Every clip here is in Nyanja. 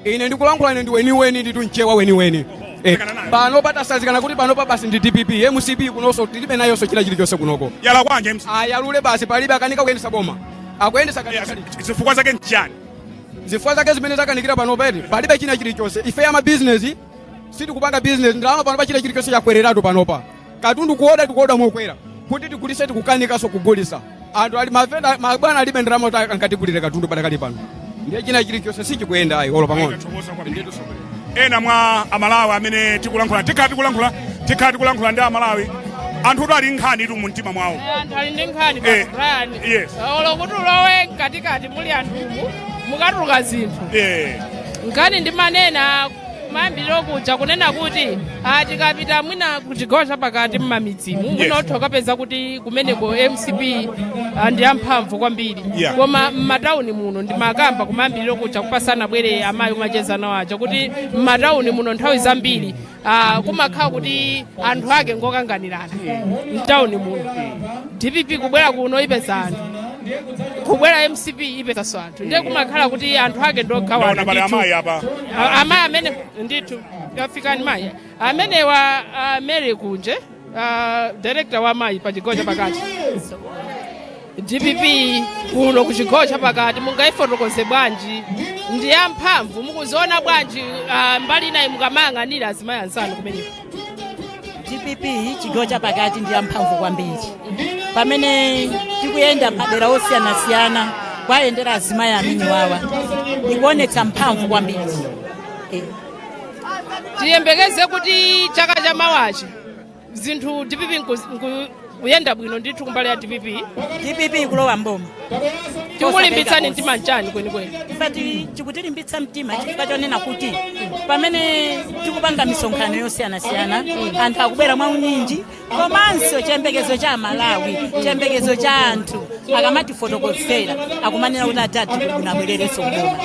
Ine ndikulankhula, ine ndi weniweni nditu, mchewa weniweni. Pano patasazikana kuti panopa basi ndi DPP. MCP kunonso tilibe nayonso china chilichonse kunoko. Yala kwanje MC. Ayalule basi, palibe, akanika kuyendesa boma, akuyendesa Zifukwa zake nchani? Zifukwa zake zimene zakanikira panopa eti, palibe china chilichonse. Ife ya mabizinesi sitikupanga bizinesi, ndalama panopa china chilichonse chakwereratu panopa. Katundu kuoda, tikuoda mokwera kuti tigulise, tikukanikaso kugulisa. Anthu ali mavenda, mabwana alibe ndalama kuti ankatigulire katundu padakali pano. Ndiye china chilichonse sichikuyenda ayi, olo pang'ono. Tathokoza kwambiri. Ena mwa Amalawi amene tikulankhula, tikhala tikulankhula ndi Amalawi, anthu kuti ali nkhani tu mumtima mwawo. Anthu ali ndi nkhani. Brian, olo kuti ulowe mkatikati muli anthumu, mukatuluka zinthu. Nkhani ndimanena kumayambiriro kuja kunena kuti tikapita mwina kuchigawo chapakati mmamidzimu, mwina utha ukapeza kuti kumeneko MCP ndi amphamvu kwambiri. Koma mmatawuni muno, ndimakamba kumayambiriro kuja kupasana bwere amayi umacheza nawo aja kuti mmatawuni muno nthawi zambiri kumakhala kuti anthu ake ngokanganirana. Mtawuni muno DPP kubwera kuno ipeza anthu, kubwera MCP ipezanso anthu, ndiye kumakhala kuti anthu ake ndogawana. Ndaona pali Ndithu. amayi apa. Amayi amene ndithu yafikani, mayi amenewa, Mary Kunje, director wa mayi pa chigawo chapakati, DPP kuno ku chigawo chapakati, mungayifotokoze bwanji? Ndi yamphamvu? Mukuziona bwanji mbali inayi mukamayang'anira azimayi anzanu kumeneko? DPP chigawo chapakati ndi yamphamvu kwambiri. Pamene tikuyenda madera osiyanasiyana kwayendera azimayi amene wawa, ikuonetsa mphamvu kwambiri. Tiyembekeze kuti chaka chamawachi zinthu DPP kuyenda bwino ndithu kumbali ya DPP? DPP ikulowa mboma. Tikulimbitsani mtima nchani kwenikweni? Ifati chikutilimbitsa mtima chifukwa chonena kuti pamene tikupanga misonkhano yosiyanasiyana, anthu akubwera mwaunyinji, komanso chiyembekezo cha Malawi, chiyembekezo cha anthu, akamatifotokozera akumanena kuti adadi kunabwererenso mboma.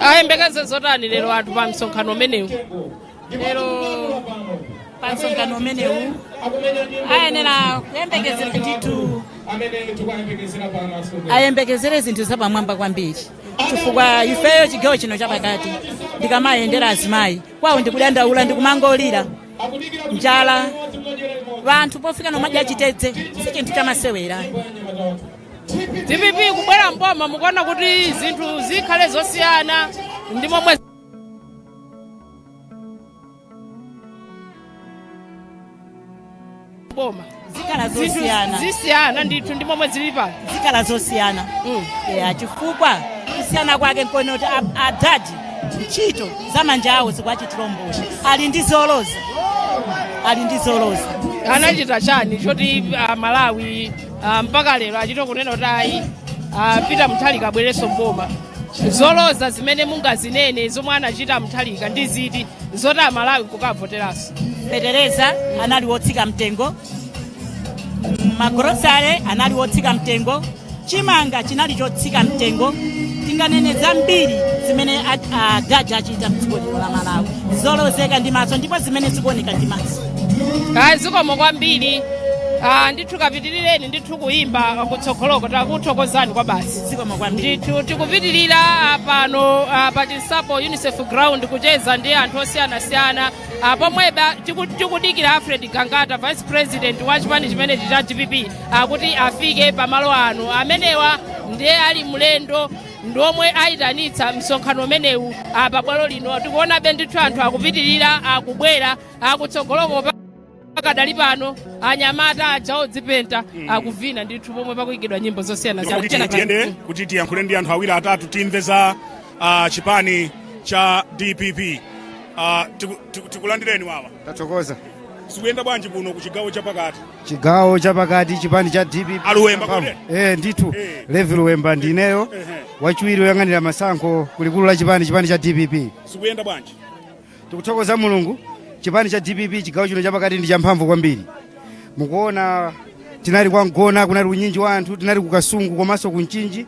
Ayembekeze zotani lero anthu pa msonkhano umenewu? Lero pa msonkhano umenewu ayenera kuyembekezera ndithu, ayembekezere zinthu zapamwamba kwambiri, chifukwa ifeyo chigawo chino chapakati, ndikamayendera azimayi kwawo ndikudandaula, ndikumangolira njala, vanthu pofika nomadya chitedze, si chinthu chamasewera. DPP kubwera mboma, mukuona kuti zinthu zikhale zosiyana ndi momwe boma? Zikhala Zinthu zosiyana. Zisiyana ndithu ndi momwe zili pano? Zikhala zosiyana. Ya, chifukwa kusiyana kwake nkone kuti adadi ntchito za manja awo zikuachitira umboni, ali ndi zoloza, ali ndi zoloza. Anachita chani choti Malawi mpaka lero achite kunena kuti ayi, Peter Mutharika abwerenso mboma? Zoloza zimene mungazinene zomwe anachita Mutharika ndi ziti zoti Amalawi kukavoteranso? Fetereza anali wotsika mtengo, magrosare anali wotsika mtengo, chimanga chinali chotsika mtengo. Tinganene zambiri zimene adadi achita mdziko lino la Malawi, zolozeka ndi maso ndipo zimene zikuoneka ndi maso. Ayi, zikomo kwambiri. Ndithu kapitirireni ndithu kuyimba kutsogoloko, takuthokozani kwa basi. Zikomo kwambiri. Ndithu tikupitirira pano pa Chinsapo UNICEF ground kucheza ndi anthu osiyanasiyana, pomweba tikudikira Alfred Gangata, vice president wa chipani chimenechi cha DPP, kuti afike pamalo ano. Amenewa ndiye ali mlendo ndiomwe ayitanitsa msonkhano umenewu pabwalo lino. Tikuonabe ndithu anthu akupitirira akubwera akutsogoloko. Pakadali pano anyamata aja odzipenta akuvina ndithu pomwe pakuyikidwa nyimbo zosiyanasiyana. Kuti tiyende kuti tiyankhule ndi anthu awiri atatu, timve za chipani cha DPP. Tikulandireni wawa. Tathokoza. Zikuyenda bwanji kuno ku chigawo chapakati? Chigawo chapakati, chipani cha DPP. Aluwemba kodi? Ndithu. Levi Luwemba ndineyo, wachiwiri woyang'anira masankho kulikulu la chipani cha DPP. Zikuyenda bwanji? Tikuthokoza Mulungu. Chipani cha DPP chigawo chino chapakati ndi champhamvu kwambiri. Mukuona tinali kwa Mgona, kunali unyinji wa anthu, tinali ku Kasungu komanso ku Mchinji.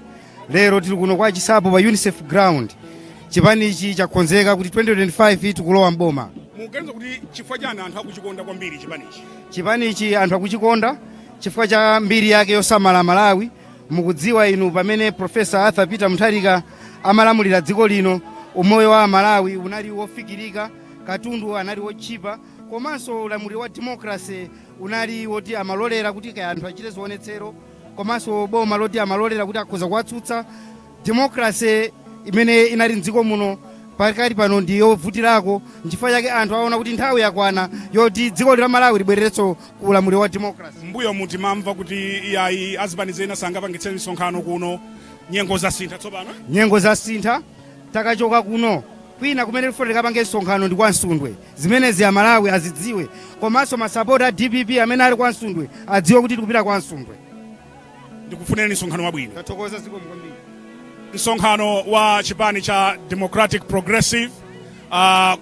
Lero tili kuno kwa Chisapo pa UNICEF ground. Chipani ichi chakonzeka kuti 2025 tikulowa mboma. Mukuganiza kuti chifukwa chani anthu akuchikonda kwambiri chipanichi? Chipani ichi anthu akuchikonda chifukwa cha mbiri yake yosamala Malawi. Mukudziwa inu, pamene Professor Arthur Peter Mutharika amalamulira dziko lino, Umoyo wa Malawi unali wofikirika, katundu anali wotchipa, komanso ulamuliro wa democracy unali woti amalolera kuti kaya anthu achite zionetsero, komanso boma loti amalolera kuti akhoza kuwatsutsa. Democracy imene inali mdziko muno pakali pano ndi yovutirako. Nchifukwa chake anthu aona kuti nthawi yakwana yoti dziko la Malawi libwererenso ku ulamuliro wa democracy. Mbuyo mutimamva kuti iyayi, azipani zena sangapangitse misonkhano kuno. Nyengo zasintha tsopano? Nyengo zasintha. Takachoka kuno, kwina kumene tifuna tikapange msonkhano ndi kwa Msundwe. Zimenezi Amalawi azidziwe, komanso masapota a DPP amene ali kwa Msundwe adziwe kuti tikupita kwa Msundwe. Ndikufunireni msonkhano wabwino. Tathokoza, zikomo kwambiri. Msonkhano wa chipani cha Democratic Progressive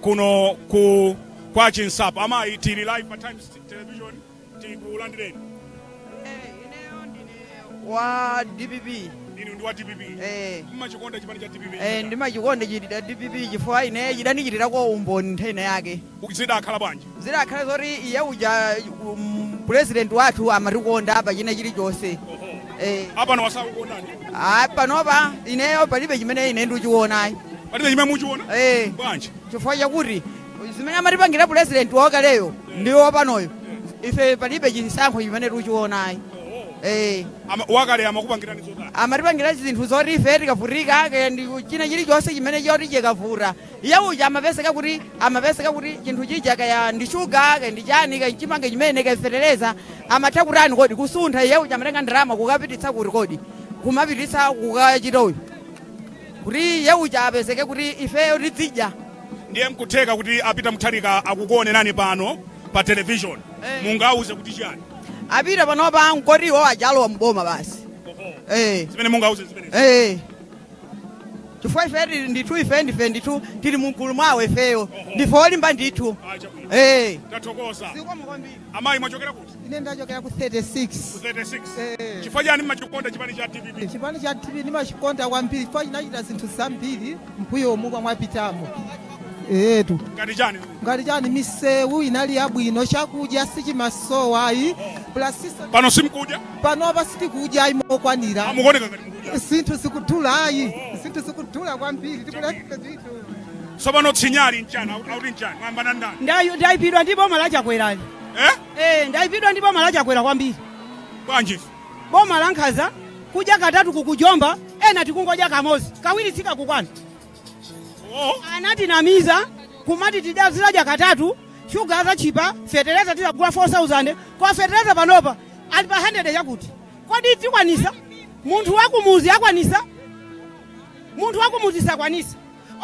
kuno ku kwa Chinsapo. Amayi, tili live pa Times Television, tikulandireni. Ineyo ndine wa DPP. Inu ndi wa DPP? Eh. Mmachikonda chipani cha DPP? Eh, ndimachikonda chiti DPP chifukwa ine chidanichitirako umboni nthawi yake. Zidakhala bwanji? Zidakhala zoti iye uja president wathu amatikonda pa china chilichonse. Apano wasakukondani? Ah, panopa ineyo palibe chimene ine ndikuchiona. Palibe chimene muchiona? Eh. Bwanji? Chifukwa chakuti zimene amatipangira president wakaleyo ndi wapanoyo, ife palibe chisankho chimene tikuchiona. Wakale amakupangirani zotani? Amatipangira zinthu zoti ife tikavutika, kaya ndi china chilichonse chimene choti chikavuta, iye uja amapezeka kuti chinthu chija, kaya ndi shuga, kaya ndi chani, kaya chimanga chimene, kaya fetereza, amatha kutani kodi kusuntha. Iye uja amatenga ndalama kukapititsa kuti kodi kumapititsa kukachita uyu kuti iye uja apezeke kuti ifeyo tidzidya. Ndiye mkutheka kuti a Peter Mutharika akukuonerani pano pa television. Mungauze kuti chani? Apita panopa nkoti iwo ajalowa mboma basi. Zimene mungauze zimenezi? Eh, chifukwa ife tili ndithu, ife ndife ndithu tili mugulu mwawo, ifeyo ndife olimba ndithu. Tathokoza. Amayi, mwachokera kuti? Ine ndachokera ku 36. Ku 36. Chifukwa chani mmachikonda chipani cha DPP? Chipani cha DPP ndimachikonda kwambiri chifukwa chinachita zinthu zambiri mbuyomu mwapitamo etu. Ngati chani? Ngati chani? Misewu inali yabwino, chakudya sichimasowa ayi, plus Pano simkudya? Panopa sitikudya ayi mokwanira. Mukuoneka ngati mukudya. Zinthu zikudula ayi, zinthu zikudula kwambiri, tikulefe zinthu. Tsopano tsinyali nchani? Auti nchani? Mwambana ndani? Ndayipidwa ndi boma la Chakwerali. Eh? Eh, ndayipidwa ndi boma la Chakwera kwambiri. Bwanji? Boma la nkhaza, kudya katatu kukujomba, ena tikungodya kamodzi, kawiri sikakukwana. Anatinamiza kumati tidazidya katatu, shuga azachipa, fetereza tizagula 4000, kwa fetereza panopa ali pa 100 chakuti. Kodi tikwanisa? Munthu wakumuzi akwanisa? Munthu wakumuzi sakwanisa,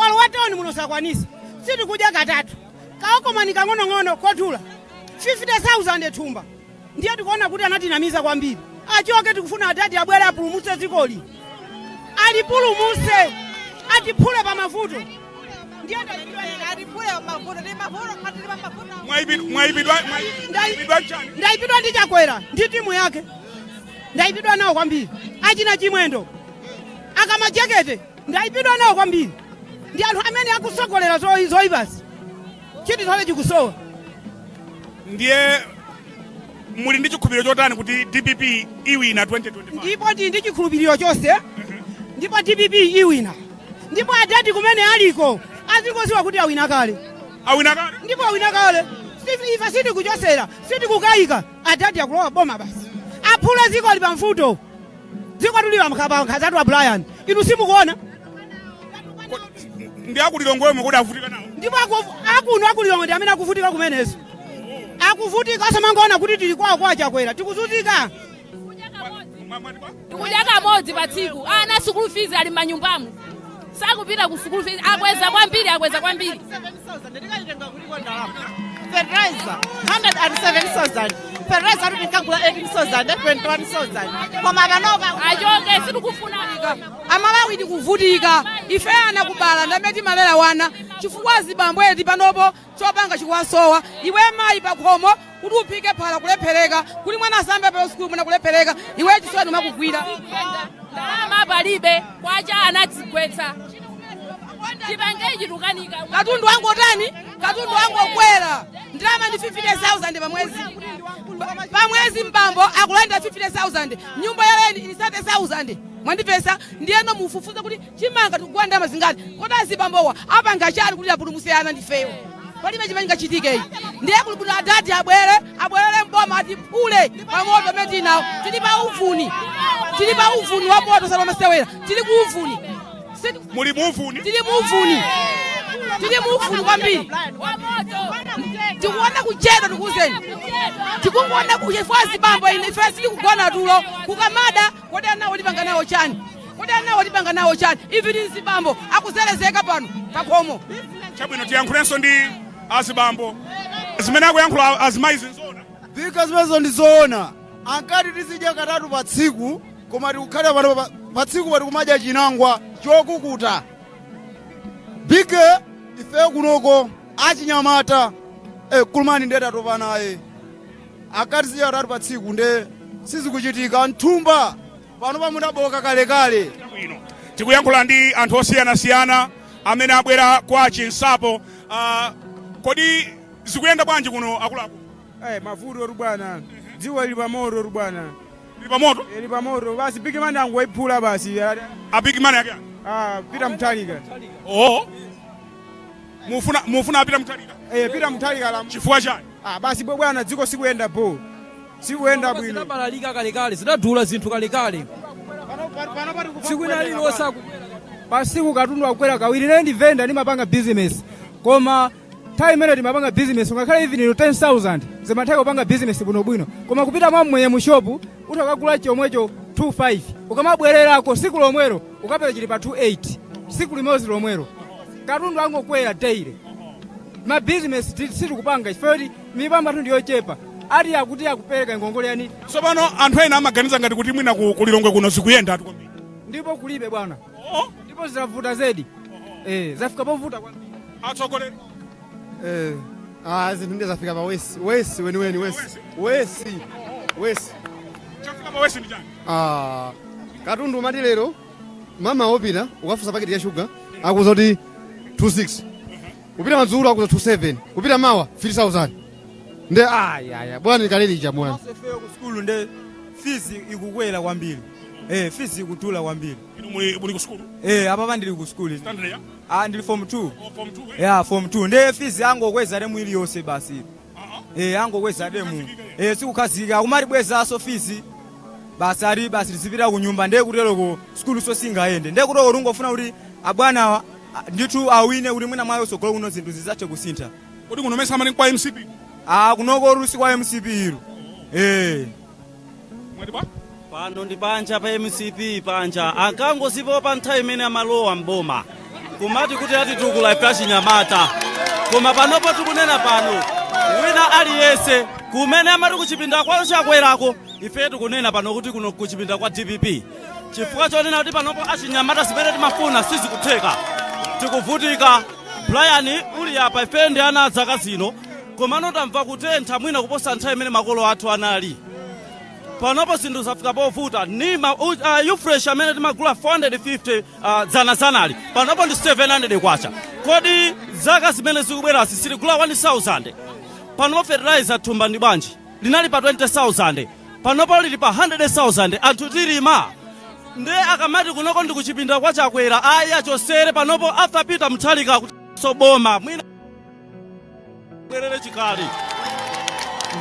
olo wa tawuni muno sakwanisa. Sitikudya katatu, kaokomani kang'onong'ono kotula 50,000 thumba. Ndiye tikuona kuti anatinamiza kwambiri, achoke. Tikufuna atati abwere apulumutse dzikoli, alipulumutse, atiphule pa mavuto. Ndiye Mwayipidwa, mwayipidwa chani? Ndayipidwa ndi Chakwera ndi timu yake, ndayipidwa nawo kwambiri. Achina Chimwendo, akamajekete, ndayipidwa nawo kwambiri. Ndi anthu amene akusogolera zoyipazi, chitithole chikusowa. Ndiye muli ndi chikhulupiriro chotani kuti DPP iwina 2025? Ndipo tili ndi chikhulupiriro chonse, ndipo DPP iwina, ndipo adati kumene aliko azikoziwa kuti awina kale. Awina kale. Ndipo awina kale. Ife sitikuchosera, sitikukayika, adati akulowa boma basi. Aphule dziko li pamvuto, dziko tuli pankhazatu a Brian, inu simukuona? Ndi akulilongwemo kuti avutika nawo? Ndipo akuno akulilongwe ndi amene akuvutika kumenezo, akuvutika. Osamangoona kuti tili kwawo kwa Chakwera, tikuzunzika. Tikudya kamodzi pa tsiku. Ana school fees ali m'manyumbamu, sakupita ku school fees. Akweza kwambiri, akweza kwambiri. Fertilizer 107,000, fertilizer kuti tinkagula 18,000, 21,000, koma panopa Achoke, sitikufuna. Amalawi tikuvutika ife, ana kubala ndamene timalera wana chifukwa azibambo eti panopo chopanga chikuwasowa. Iwe mayi pakhomo kuti uphike phala kulephereka, kuti mwana asambe pa sukulu mwana kulephereka, iwe chisoni makugwira. Ndalama palibe, kwacha anadzigwetsa. Tipange chitukanika. Katundu wangotani? Katundu wangokwera. Ndalama ndi 50,000 pamwezi. Pamwezi mbambo akulanda 50,000, nyumba ya rent ili 30,000. Mwandipesa? Ndiyeno mufufuze kuti chimanga tikugula ndalama zingati. Kodi azibambowa apanga chani kuti apulumutse ana ndifeyo? Palibe chimene chingachitike iyi. Ndiye kuli kuti adadi abwere, abwerere mboma, atiphule pamoto amene tili nawo. Tili pa uvuni, tili pa uvuni wa moto salamasewera, tili ku uvuni. Muli muuvuni? Tili muuvuni, tili muuvuni kwambiri. Tikuona kuchedwa, tikuuzeni, tikungoona kuchifukwa azibambo ine ife sili kugona tulo kukamada. Kodi anawo tipanga nawo chani? Kodi anawo tipanga nawo chani? Ivi ndi mzibambo akuzelezeka pano pakhomo. Chabwino, tiyankhulenso ndi azibambo. Zimene akuyankhula azimayi zinzoona? Bika, zimenezo ndi zoona. Ankati tizidya katatu pa tsiku, koma tikukhala pano pa tsiku pati kumadya chinangwa chokukuta. Bige, ife kunoko achinyamata kulumani ndiye tatopa naye. Ankati tizidya katatu pa tsiku, nde sizikuchitika. Mthumba pano pamudaboka kalekale. Bwino, tikuyankhula ndi anthu osiyanasiyana amene abwera kwa Chinsapo. Kodi zikuyenda bwanji kuno, akuluakulu? Mavuto ru bwana, dziko lili pamoto ru bwana. Lili pamoto? Lili pamoto basi. Big man angoiphula basi. A big man yake? Ah, Peter Mutharika. Oh, mufuna apita Mutharika? Eh, Peter Mutharika la. Chifukwa chani? Ah, basi bwe bwana, dziko sikuyenda bo, sikuyenda bwino. Zidabalalika kalekale, zidadula zinthu kalekale. Tsiku ina lililonse pasiku katundu akukwera kawiri. Ine ndi venda, ndimapanga business, koma nthawi imene timapanga business, ngakhale even ilo 10,000 zimatheka kupanga business bwinobwino. Koma kupita mwa mmwenye mu shop utakagula chomwecho 25, ukamabwererako siku lomwelo ukapeza chili pa 28, siku limodzi lomwelo. Katundu angokwera daily. Ma business sitikupanga chifukwa kuti mipamba tu ndiyochepa. Ati akuti akupereka ngongole yani. Tsopano anthu ena amaganiza ngati kuti mwina kulilongwe kuno zikuyenda atu kwambiri. Ndipo kulibe bwana, ndipo zinavuta zedi, zafika povuta kwambiri. Atsogoleri. Ah, zinthu ndiye zafika pa worse, worse weniweni, worse, worse, worse. Chafika pa worse ndi chani? Ah, katundu umati lero mama wopita ukafunsa paketi ya shuga akuza kuti 26, kupita madzulo akuza 27, kupita mawa 3000. Nde ayaya bwana, nikalelija bwana. Ifeyo ku sukulu nde fees ikukwera kwambiri, fees ikudula kwambiri. Inu muli ku sukulu? Eh, apapa ndili ku sukulu. Standard ya? Ah, ndili form 2. Oh, form 2, eh. Ya, form 2. Nde fees angokweza term iliyonse basi. Angokweza term, sikukhazika, kumatibwezaso fees basi, ali basi tizipita ku nyumba. Ndiye kuteroko sukulu so singayende. Ndiye kutoko tungofuna kuti abwanawa ndithu awine, kuti mwina mwayo sogolo kuno zinthu zizathe kusintha. Kodi kuno mesa amati kwa MCP? Ah, kunoko rusi kwa MCP iru. Mwati bwa? Pano ndi panja pa MCP panja. Ankangozipopa nthawi imene amalowa mboma kumati kuti atitukula ife achinyamata, koma panopo tikunena pano wina aliyense kumene amati kuchipinda kwa Chakwerako, ife tikunena pano kuti kuno kuchipinda kwa DPP, chifukwa chonena kuti panopo achinyamata zimene timafuna sizikutheka, tikuvutika. Brian uli apa, ife ndi ana a zaka zino, komano tamva kutentha mwina kuposa nthawi imene makolo athu anali. Panopo zinthu zafika povuta. Nima ufresh amene timagula 450 dzana zanali, panopo ndi 700 kwacha. Kodi zaka zimene zikubwerazi sitigula 1000? Panopo fertilizer thumba ndi bwanji? Linali pa 20,000, panopo lili pa 100,000. Anthu tilima? Nde akamati kunoko ndi kuchipinda kwa Chakwera, ayi, achosere panopo. Arthur Peter Mutharika soboma mwina bwerere chikali.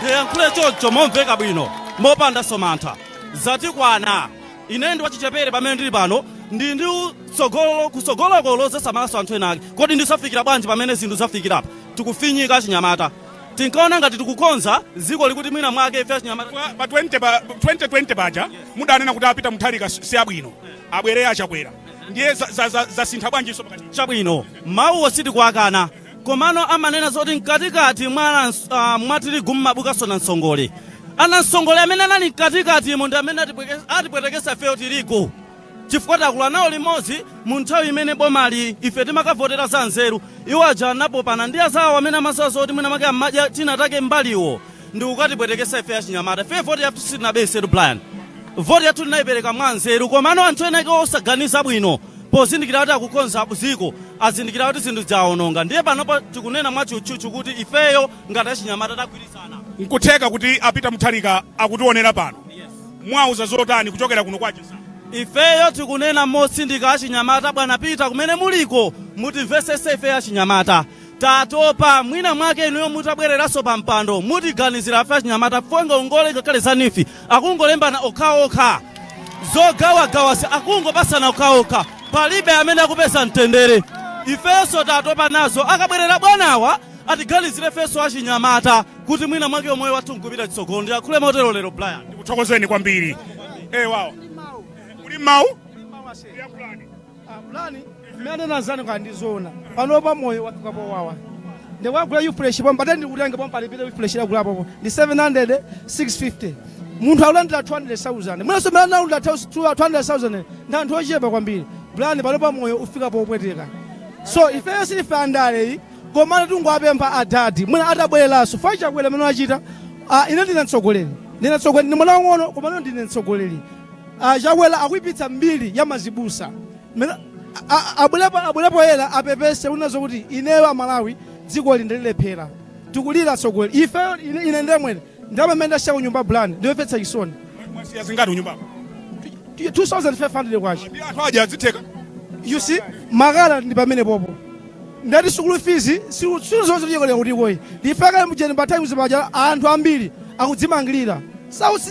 Ndiyankhule choncho momveka bwino mopanda somantha. Zatikwana. Ine ndi wachichepere pamene ndili pano, ndi utsogolo kusogoloko lozasamalaso anthu ena ake. Kodi ndisafikira bwanji pamene zinthu zafikirapa? Tikufinyika achinyamata. Tinkaona ngati tikukonza dziko likuti mwina mwake ife achinyamata Pa 20 pa 2020 paja mudanena kuti apita Mutharika si abwino, abwere aChakwera. Ndiye zasintha bwanjinso pakati? Chabwino, mawuwo sitikuakana, komano amanena zoti mkatikati mwa mwa tirigu mmabukanso na msongole. Ana msongole amene anali mkatikatimo ndi amene atipwetekesa ifeyo tirigu, chifukwa takula nawo limodzi mu nthawi imene bomali ife timakavotera za nzeru. Iwo aja anapopana ndi azawo amene amaziwa zoti mwina mwake amadya tinatake mbaliwo ndi kukatipwetekesa ife achinyamata. Ife voti yathu sitinabesetu, Brian. Voti yathu tinayipereka mwa nzeru, komano anthu ena ake osaganiza bwino. Pozindikira kuti akukonza dziko, azindikira kuti zinthu zawononga. Ndiye panopo tikunena mwatchutchutchu kuti ifeyo ngati achinyamata tagwirizana. Nkutheka kuti a Peter Mutharika akutionera pano, mwauza zotani kuchokera kuno kwa Chinsapo? Ifeyo tikunena motsindika achinyamata, bwana Peter, kumene muliko mutimvesese. Ifeyo achinyamata tatopa. Mwina mwake inuyo mutabwereranso pa mpando mutiganizira ife achinyamata. Ngongole ngakhale za NEEF akungolembana okhaokha, zogawagawa akungopasana okhaokha, palibe amene akupeza mtendere. Ifenso tatopa nazo. Akabwerera bwanawa atiganizire ifenso achinyamata kuti mwina mwake moyo wathu nkupita chitsogolo. Ndiyankhule motero lero, Brian. Ndikuthokozeni kwambiri. Wawo muli mawu? Pulani mmene nazani kwa ndizoona, panopa moyo wafika powawa. Ndikwagula ufresh pompa tati ndikutenga pompa lipite ufresh lagulapopo ndi 700 650, munthu akulandira 200,000, mwinanso mmene analandira 200,000 ndi anthu ochepa kwambiri. Pulani, panopa moyo ufika popweteka, so ifeyo silife andaleyi, komano tingowapempha adadi mwina atabwereranso fa Chakwera amene achita. Ine ndine mtsogoleri, ndine mtsogoleri, ndine mwana wang'ono komano ndine mtsogoleri. Chakwera akuyipitsa mbiri ya mazibusa. Abwerepo, abwerepo yera apepese unazo kuti ineyo Amalawi dziko li ndililephera, tikulira atsogoleri ife. Ine ndemwene ndalama imene ndasiya kunyumba, Brian, ndiyomvetsa chisoni. Mwasiya zingati kunyumbako? 2500 kwacha. Ndi anthu aja azitheka. You see, makala ndi pamene popo ndati school fees sizonse kuti koyi ndifaka mjeni pa Times paja anthu ambiri akudzimangirira.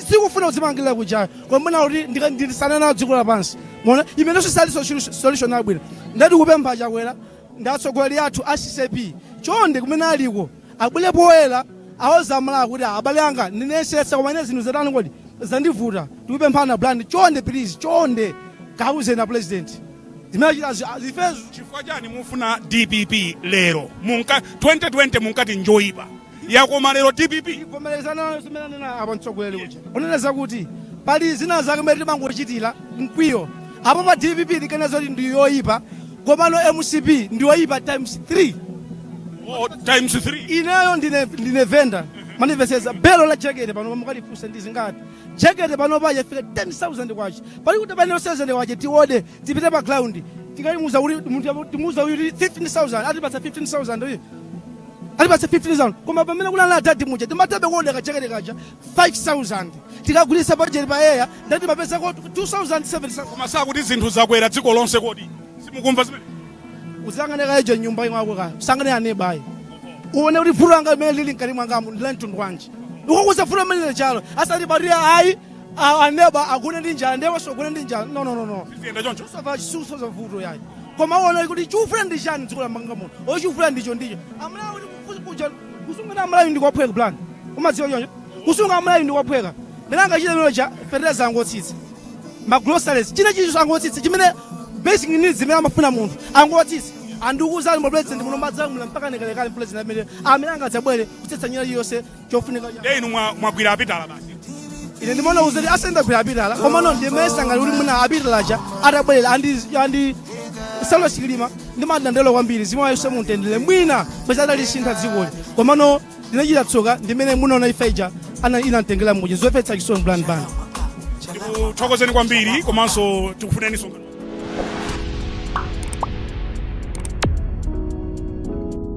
Sikufuna kudzimangirira kuja koma kuti ndisana nawo dziko lapansi mona imenenso sali solution yabwino. Ndati kupempha Chakwera ndi atsogoleri athu a CCAP, chonde kumene aliko abwere poyera awoza Amalawi kuti abale anga ndinesetsa, koma ine zinthu zatani kodi zandivuta. Tikupemphana, Brian, chonde, please, chonde kauzeni a president zimene achita zifezo. Chifukwa chani mufuna DPP lero? Munka 2020 munkati njoyipa, yakoma lero DPP? Vomerezana zimene anena apo mtsogoleri uja unena zakuti pali zina zake mene timangochitira mkwiyo apo pa DPP likana zoti ndi yoyipa, komano MCP ndi yoyipa times 3. Oh, times 3. Ineyo ndine venda manifeseza belo la jakete pano mukalifunsa ndi zingati. Jakete pano paja fika 10,000 kwacha, pali kuti pane 1000 kwacha tiode tipite pa ground tikalimuza kuti munthu timuza kuti 15,000 atipatsa 15,000 uyu atipatsa 15,000, koma pamene kulala adadi muja timatabe kuodeka jakete kaja 5000 tikagulitsa pajeri pa eya ndati mapezako 2007. Koma sakuti zinthu zakwera dziko lonse? Kodi simukumva zimene? Uzangane kaejo nyumba imwako ka usangane anebayi uone kuti vuto langa limene lili mkati mwangamu ndi la mtundu wanji. Ukakuza vuto limene lili chalo asati batiya ayi aneba agone ndi njala ndiye agone ndi njala. No, no, no, no. Siziyenda choncho. Usova chisuso vuto yayi, koma uone kuti chufuna ndi chani dziko la manga muno o chufuna ndicho ndicho Amalawi kuti kuja kusunga Amalawi ndi kwaphweka. Plan umadziwa choncho kusunga Amalawi ndi kwaphweka. Mene angachita mene cha fertilizer angotsitsa, ma groceries china chicho angotsitsa, chimene basic needs zimene amafuna munthu angotsitsa. Andikuuzani mo president muno madzalamula mpaka nekalekale president amene angadzabwere kutsitsa nyina iliyonse chofunika. Ndiye inu mwagwira apitala basi? Ine ndimaona kuti asendagwira apitala, komano ndimesangani kuti mwina apitalacha atabwerera andi Saulos Chilima ndimadandelo kwambiri zimwe mumtendere mwina bweza adalisintha dzikoli, komano ndinachita tsoka ndimene munaona ifeja ana inamtengera muja. Zomvetsa chisoni, Brian Banda. Ndikuthokozeni kwambiri komanso tikufuneni songa.